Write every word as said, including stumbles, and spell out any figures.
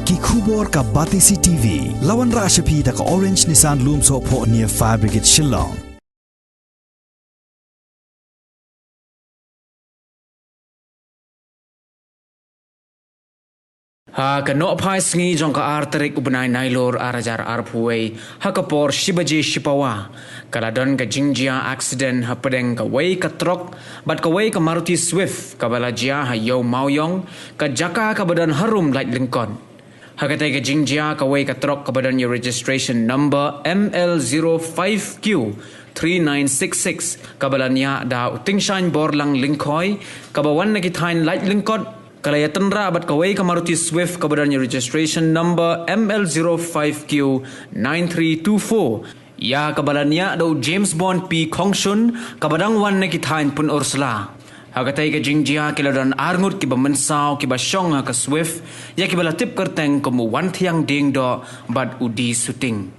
Ki khubor ka Batesi T V. La wanrah sha phi da ka Orange Nissan Lumsohphoh near Fire Brigade Shillong. Ha ka nohphai sngi jong ka ar tarik u bnai Nailur ar hajar arphew wei, ha ka por shi baje shi pawa, ka la don ka jingjia accident hapdeng kawei ka trok bad kawei ka Maruti Swift kaba la jia ha Ïew Mawiong, ka jaka kaba don harum Laitlyngkot. Ha katei ka jingjia, kawei ka trok kaba don ïa registration number M L zero five Q three nine six six, kaba la niah da u Tingshain Borlang Lyngkhoi, kaba wan na ki thaiñ Laitlyngkot, ka la ïatynrah bad kawei ka Maruti Swift kaba don ïa registration number M L zero five Q nine three two four, ïa kaba la niah da u James Bond P Khongshun, kaba dang wan na ki thaiñ Pynursla. Ha katei ka jingjia, ki la don arngut kiba mynsaw kiba shong ha ka Swift, ïa kiba la tip kyrteng kum u Wanthiang Diengdoh bad u D Suting.